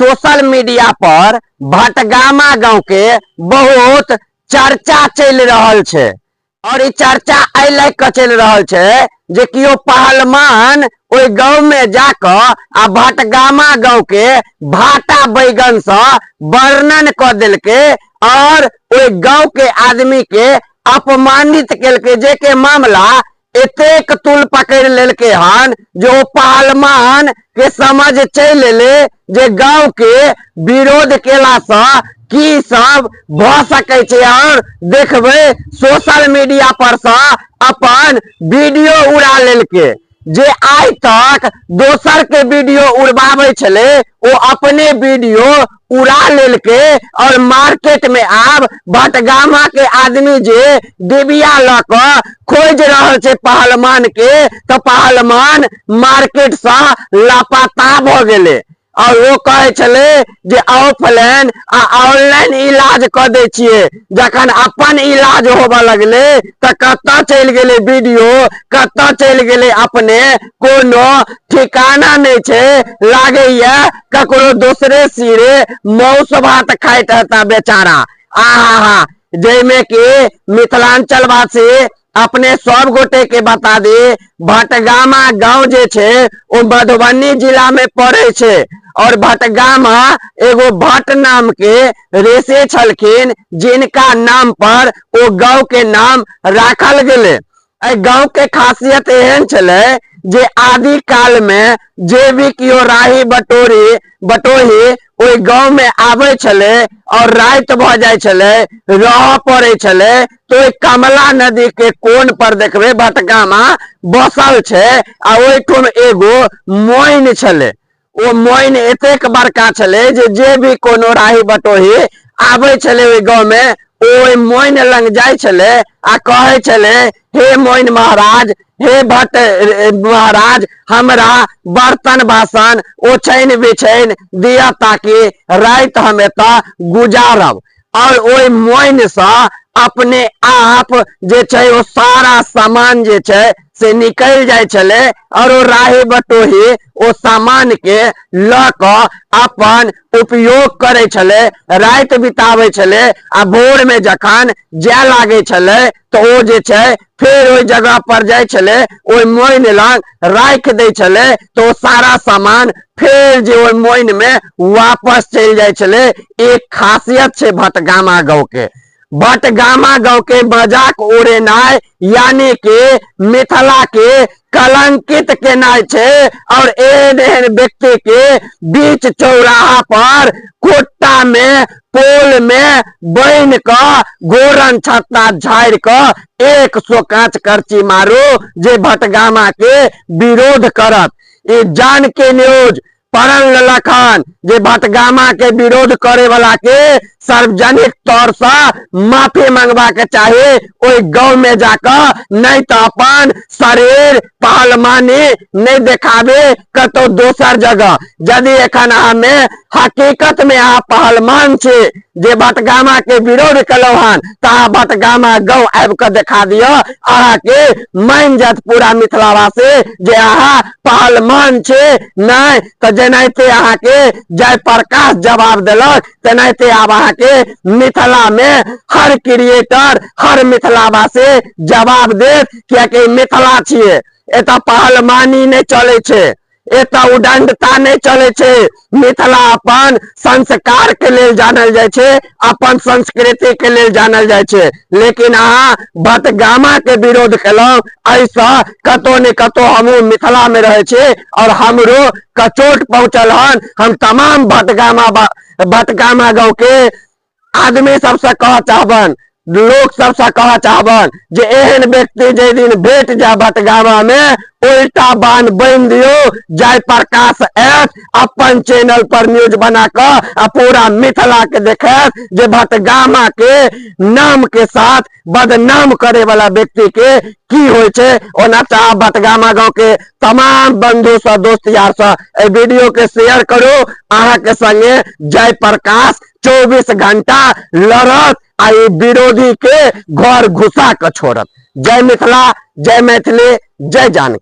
Social media पर भटगामा गांव के बहुत चर्चा चलि रहल छै और ई चर्चा एहि लए कऽ चलि रहल छै जे केओ पहलवान ओहि गाँव में जाकऽ आ भटगामा गाँव के भाटा बैगन से वर्णन कऽ देलकै और ओहि गाँव के आदमी के अपमानित केलकै, जे के मामला एतेक तुल पकड़ि लेलकै हन जे ओ पहलवान के समझ चलि एलै जे गाँव के विरोध केलासँ की सब भऽ सकै छै। और देखबै सोशल मीडिया पर सँ अपन वीडियो उड़ा लेलकै, जे आइ तक दोसर के वीडियो उड़बाबै छलै ओ अपने वीडियो उड़ा लेलकै। और मार्केट में आब भटगामा के आदमी जे डिबिया लऽ कऽ खोजि रहल छै पहलवान के, तऽ पहलवान मार्केट सँ लापता भऽ गेलै। और ओ कहै छलै जे ऑफलाइन आ ऑनलाइन इलाज कऽ दै छियै, जखन अपन इलाज होबऽ लगलै तऽ कतऽ चलि गेलै वीडियो, कतऽ चलि गेलै अपने, कोनो ठिकाना नहि छै। लागैया ककरो दोसरे सिरे मौस भात खाइत हेता बेचारा। आहा हा, जाहिमे कि मिथिलांचल वासी अपने सब गोटे के बता दी, भटगामा गांव जे छै ओ मधुबनी जिला में पड़े छै और भटगामा एगो भट्ट नाम के ऋषि छलखिन जिनका नाम पर ओ गांव के नाम राखल गेलै। एहि गांव के खासियत एहन छलै जे आदि काल में जे भी केओ राही बटोरी बटोही ओहि गांव में आबै छलै और राति भऽ जाइ छलै, रहऽ पड़ै छलै, तऽ ओहि कमला नदी के कोन पर देखबै भटगामा बसल छै आ ओहिठाम एगो मोइन छलै। ओ मोइन एतेक बड़का छलै जे जे भी कोनो राही बटोही आबै छलै ओहि गाँव में ओ ओहि मोइन लग जाइ छलै आ कहै छलै, हे मोइन महाराज, हे भट्ट महाराज, हमरा बर्तन बासन ओछैन बिछैन दिअ ताकि राति हम एतऽ गुजारब। और ओहि मोइन सँ अपने आप जे छै ओ सारा सामान जे छै से निकलि जाइ छलै और ओ राही बटोही ओ सामान के लऽ कऽ अपन उपयोग करै छलै, राति बिताबै छलै आ भोर में जखन जाय लागै छलै तऽ ओ जे छै फेर ओहि जगह पर जाइ छलै, ओहि मोइन लग राखि दै छलै तऽ ओ सारा सामान फेर जे ओहि मोइन में वापस चलि जाइ छलै। एक खासियत छै भटगामा गाँव के। भटगामा गाँव के मजाक उड़ेनाइ यानी कि मिथिला के कलंकित केनाइ छै और एहन एहन व्यक्ति के बीच चौराहा पर कोट्टा में पोल में बनि कऽ गोरन छत्ता झाड़ि कऽ 100 कांच करची मारू जे भटगामा के विरोध करत। ई जानकी न्यूज प्रण लेलक हन जे भटगामा के विरोध करे वाला के सार्वजनिक तौर से माफी मंगवा के चाही ओहि गांव में जाकर, नहीं तो अपन शरीर पहलवानी नहीं देखाबे कतौ दोसर जगह। यदि एखन अहाँ में हकीकत में अहाँ पहलवान छी जे भटगामा के विरोध कलौ हन तऽ अहाँ भटगामा गाँव आबि कऽ देखा दिअ, अहाँ के मानि जायत पूरा मिथिलावासी जे अहाँ पहलवान छी। नहीं तऽ जेनाहिते अहाँ के जयप्रकाश जवाब देलक तेनाहिते आब अहाँ के मिथिला में हर क्रिएटर हर मिथिलावासी जवाब देत, कियाकि मिथिला छियै, एतऽ पहलवानी नहि चलै छै, एतऽ उदंडता नहि चलै छै। मिथिला अपन संस्कार के लेल जानल जाइ छै, अपन संस्कृति के लेल जानल जाइ छै, लेकिन अहाँ भटगामा के विरोध केलहुँ, एहिसँ कतौ ने कतौ हमहूँ मिथिला में रहै छी और हमरो कचोट पहुँचल हन। हम तमाम भटगामा गाँव के आदमी सबसँ कहऽ चाहबन, लोक सबसँ कहऽ चाहबन जे एहन व्यक्ति जाहि दिन भेट जाय भटगामा में उल्टा बान बान्हि दियौ। जयप्रकाश आयत अपन चैनल पर न्यूज बना कऽ आ पूरा मिथिला के देखायत जे भटगामा के नाम के साथ बदनाम करे वाला व्यक्ति के की होइ छै। ओना चाह भटगामा गाँव के तमाम बंधु सँ दोस्त यार सँ एहि वीडियो के शेयर करू। अहाँ के संगे जयप्रकाश 24 घंटा लड़त आ ई विरोधी के घर घुसा के छोड़त। जय मिथिला, जय मैथिली, जय जानकी।